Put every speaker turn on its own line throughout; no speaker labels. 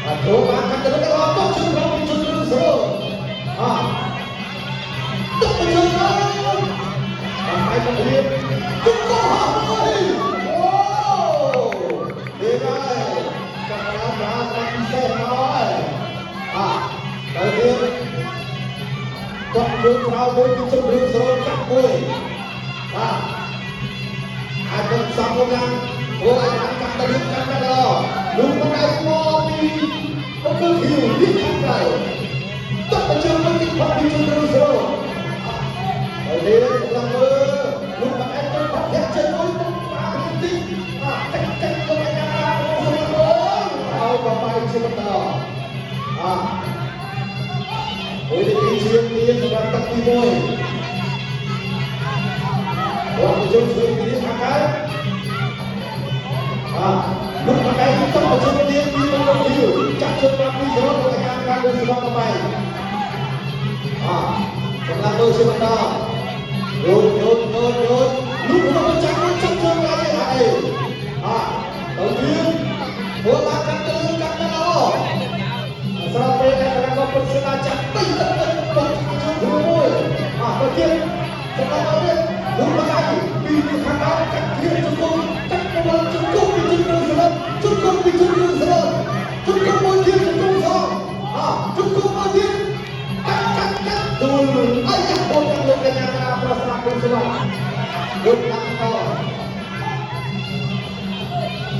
ធ្វើបានកាន់តែល្អទុកជើងក្រោមពីជើងរឿងស្រួលអទុកជើងក្រោមតាមបាយមករៀបជុំកោហើយអូនេះហើយចាំបានបានបានពិសេសមកហើយអទៅទៀតទុកជើងក្រោមមួយពីជើងរឿងស្រួលកាត់មួយបាទអាចនឹងសំកម្លាំងធ្វើឲ្យបានកាន់តែលឿនកាន់តែល្អលូកបណ្ដៃមកពីបង្គោលខៀវនេះខាងក្រៅទុកបញ្ជើងមួយទីផុតពីជើងរឿងស្រួលហើយនេះកម្លាំងមើលលូកបណ្ដៃទៅផុតធាក់ជើងមួយទៅក្បាលទីអតិចតិចទៅអាញាសម្រាប់អូឲ្យបបាយជាបន្តអមួយទីជាងនេះសម្រាប់ទឹកទី1បងបញ្ជូនជួយពីនេះខាងកើតអលោកបកែទុកបញ្ជូនទៀតពីបង្គោលខៀវចាក់ជើងប្រាប់ពីសរុបទៅខាងក្រៅដូចសម្រាប់បបាយអកម្លាំងមើលជាបន្តយោនយោនយោនយោនលោកមកចាំមួយចាប់ជើងឡើងហើយអទៅទៀតធ្វើបានកាន់ទៅកាន់ទៅល្អស្រាប់ពេលដែលកពុទ្ធសិលាចាក់ពេញទឹកពេញពុទ្ធជើងមួយអទៅទៀតសម្រាប់ទៅទៀតលោកបកែពីខាងក្រៅកាត់គ្នាជង្គង់កាត់កបលជង្គង់ពីជើងសរុបជង្គង់ពីជើងសរុបជង្គង់មួយទៀតជង្គង់សងអជង្គង់មួយទៀតកាត់កាត់កាត់ទូលអាយ៉ាបងលោកកញ្ញាកណាប្រស្នាពុទ្ធសិលាលោកអង្គត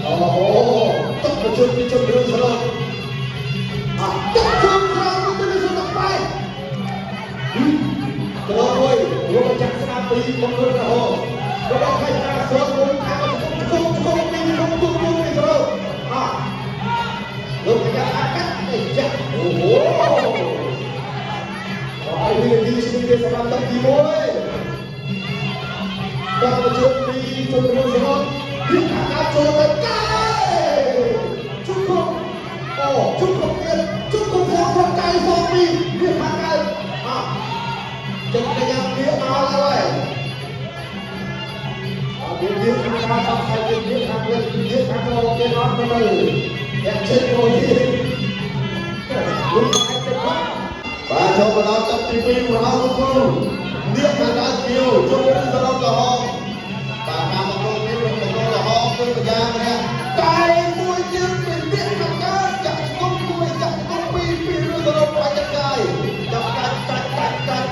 អូទុកបញ្ជូនពីជើងសរុបអទុកជើងក្រោមទៅលើសុខបែក្រមួយរួមចាក់ស្នាមពីបង្គោលក្រហមរបស់ខេត្តការស្រោមួយខាងជង្គង់ជង្គង់ពីជង្គង់ទូទូពីស្រោអលោកកញ្ញាកាត់នេះចាក់អូហូហើយនេះទីជាទីសម្រាប់ទឹកទី1ដល់បញ្ជូនពីជង្គង់ស្រោនេះខាងការចូលទៅកែជង្គង់អូជង្គង់ទៀតជង្គង់សងក្នុងកាយសងពីនេះខាងកើតអចិត្តកញ្ញាវាមកហើយអត់មានយើងខាងក្រៅសង្ស័យយើងខាងលើយើងខាងក្រោមគេអត់ទៅតែចិត្តមួយទៀតលោកអាចចិត្តបាត់
បាទចូលមកដល់ទឹកទី2រហូតគ្រូនាគខាងដើមខៀវជុំនឹងសរុបក្រហមបាទតាមបង្គោលនេះបង្គោលក្រហមគឺម្យ៉ាងម្នាក់តែមួយទៀតពីនាគខាងកើតចាក់ជុំមួយចាក់ជុំពីរពីរសរុបបាច់កាយចាប់កាច់កាច់កាច់កាច់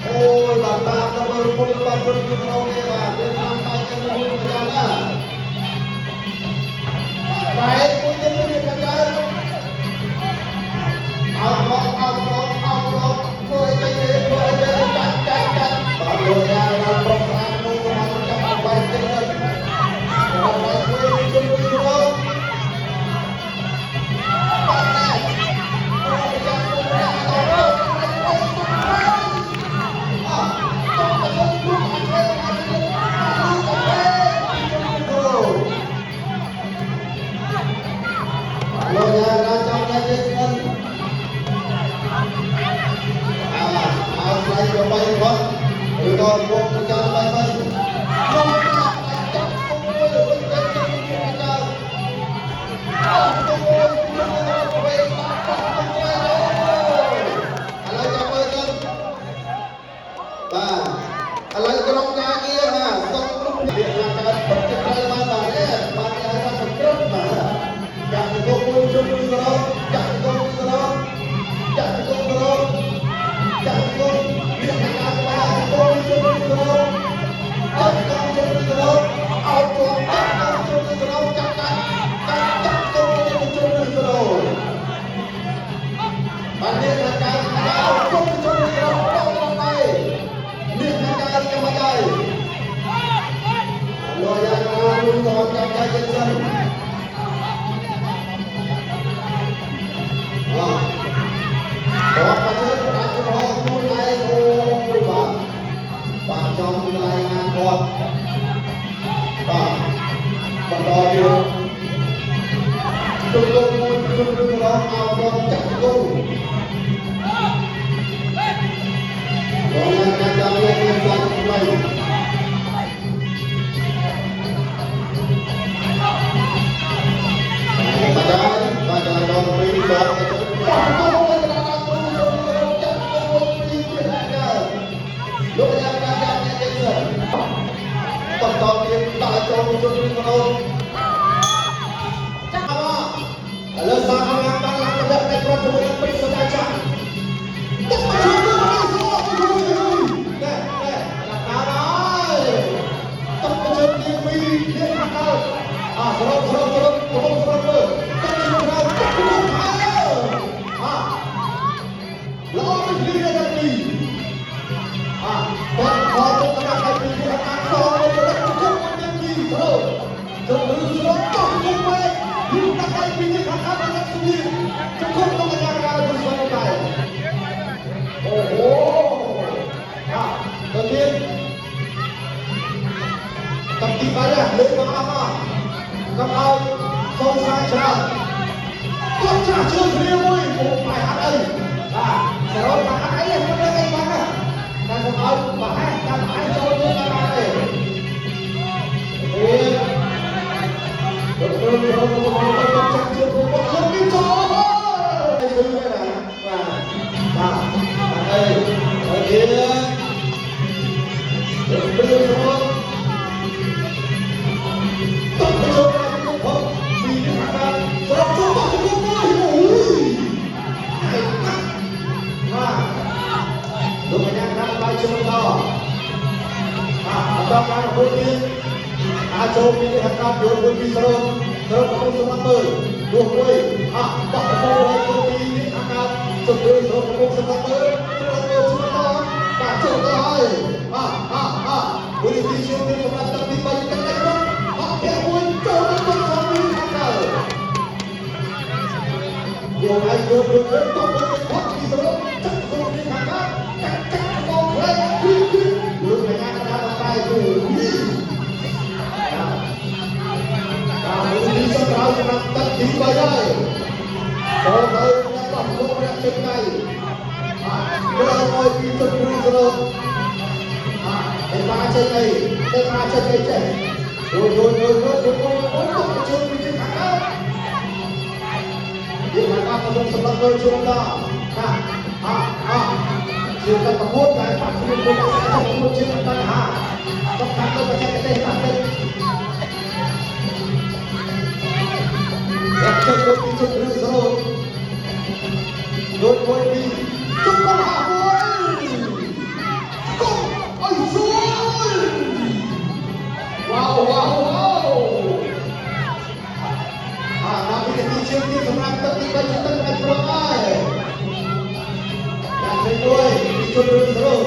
អូយបាទតាមទៅមើលពុនបាទពុនក្នុងនេះបាទវាតាមបាយទៅមួយម្យ៉ាងណាតែមួយទៀតពីនាគខាងកើត អោប្រអោប្រអោប្រធ្វើអីទៅធ្វើអីទៅកាច់កាច់កាច់បាទលោកយ៉ាដល់ប្រុសស្អាតនោះក៏មកចាប់អបាយទៅអបាយមួយជុំមួយរកបាទណែចាំមួយអោអតោះទៅគ្រូអត់ទេអត់ទេអត់ទេលោកយ៉ាដល់ចាំតែយើងសិន អាអោស្លៃក៏បីគាត់ឬក៏ពុកប្រចាំបីបីមកចាប់ពុកមួយរួចទៅជុំមួយកើតអោពុកមួយជុំមួយទៅបីបាក់បាក់ទៅឥឡូវចាំមើលទៅបាទឥឡូវក្រុមការងារបាទសុំគ្រប់លាកខាងកើតពិតជាត្រូវបានបាទនេះបាទគេហៅថាសង្គ្រោះបាទចាក់ទៅមួយជុំមួយសរុបចាក់ទៅមួយសរុបចាក់ទៅសរុប ចាក់គុំមានការបាទគុំជុំក្រោចាក់គុំជុំក្រោអោជាប់ចាក់គុំជុំក្រោចាក់កាត់កាត់ចាក់គុំជុំក្រោបាទនេះការការគុំជុំក្រោដល់ដល់ហើយនេះការកម្មការលោកយ៉ាកាលោកតចាំចាំចិត្តសិនអបបជើដាច់ចំហខ្លួនឯងអូយបាទបាទចំកន្លែងណាគាត់បាទបន្តទៀតជុំលុំមួយជុំនឹងរងអោរងចាក់គុំបងណាចាំលេខមានសាច់ថ្មីបាទបាទដល់ពី បាទទៅបាទទៅទៅដល់ទៅទៅចាប់ទៅពីពីណាលោកអាចារ្យការអ្នកយើងសិនបន្តទៀតដាក់ចូលជុំក្នុង
ចាំឥឡូវសាខាងបានឡើងទៅវគ្គផ្នែកប្រជាមួយនឹងព្រិសតាចាក់ទឹកមកជួយមកសោះជួយណែណែដល់ហើយទឹកមកជួយទី2នេះខាងកើតអាសរុបសរុបសរុបកំពុងសរុបមើលទឹកជួយក្រៅទឹកជួយខៅអាល្អនេះនេះដល់ទីអាតោះខទៅកណ្ដាលពីខាងកើតសងទៅដល់ជុំមានទីសរុបជុំឬសរុបតោះជុំបែកយូរដល់ពីនេះខាងកើតដល់ស្ងៀមជុំក្នុងកណ្ដាលក្រៅទៅស្វែងបែកអូហូអាទៅទៀត tậpទី3លើកមកអស់មកកុំឲ្យសងសាច្រើនគាត់ចាស់ជឿគ្នាមួយពុកម៉ែអត់អីបាទសរុបថាអត់អីមិនដឹងអីបានណាតែកុំឲ្យប្រហែសតាមប្រហែសចូលទៅតាមអីទេអេទៅទៅទៅទៅចាស់ជឿពុកលោកនេះចូលហើយគឺណាបាទបាទអត់អីអត់ទេទៅទៅ តុកទៅចូលដល់គុំផងពីនេះខាងកើតស្រុកចូលមកគុំមួយអូយណៃណាស់បាទលោកកញ្ញាកណ្ដាលបាយជុំតបាទបន្តការប្រកួតទៀតអាចចូលពីនេះខាងកើតយកមួយពីសរុបសរុបកំពុងសម្រាប់មើលនោះមួយអះបោះកំពុងហើយមួយពីនេះខាងកើតជំរឿសរុបកំពុងសម្រាប់មើលសម្រាប់មើលជុំតបាទជុំតហើយអះអះអះមួយនេះទីជាទីសម្រាប់ទឹកទី3ទឹកនេះអត់ភមួយចូលទៅក្នុងសងពីខាងកើតយកឲ្យយកយកទៅទៅផុតពីសរុបចាក់ទៅពីខាងកើតកាត់កាត់កងផ្លែគឺគឺលោកកញ្ញាកណ្ដាលតែគឺនេះបាទមួយនេះសម្រាប់សម្រាប់ទឹកទី3ហើយចូលទៅដល់លោកព្រះចេញដៃបាទយកឲ្យពីទឹកគ្រូសរុបបាទតែបាចេញអីតែបាចេញអីចេះយយយយយយយយជើងពីខាងកើត យើងបានកំពុងសម្រាប់មើលជួនដល់ណាអអជាការប្រកួតតែបាក់គ្នាមួយតែប្រកួតជាបញ្ហាសំខាន់ទៅបច្ចេកទេសតាក់ទិកយកទៅពីជុំឬសរុបដូចមួយពីជុំកហាមួយគុំអុយស៊ួយវ៉ាវវ៉ាវវ៉ាវ អាដល់ពីទីជាងទីសម្រាប់ទឹកទី3ជាទឹកផ្នែកព្រំហើយដាក់ទៅមួយពីជុំរឿងសរុប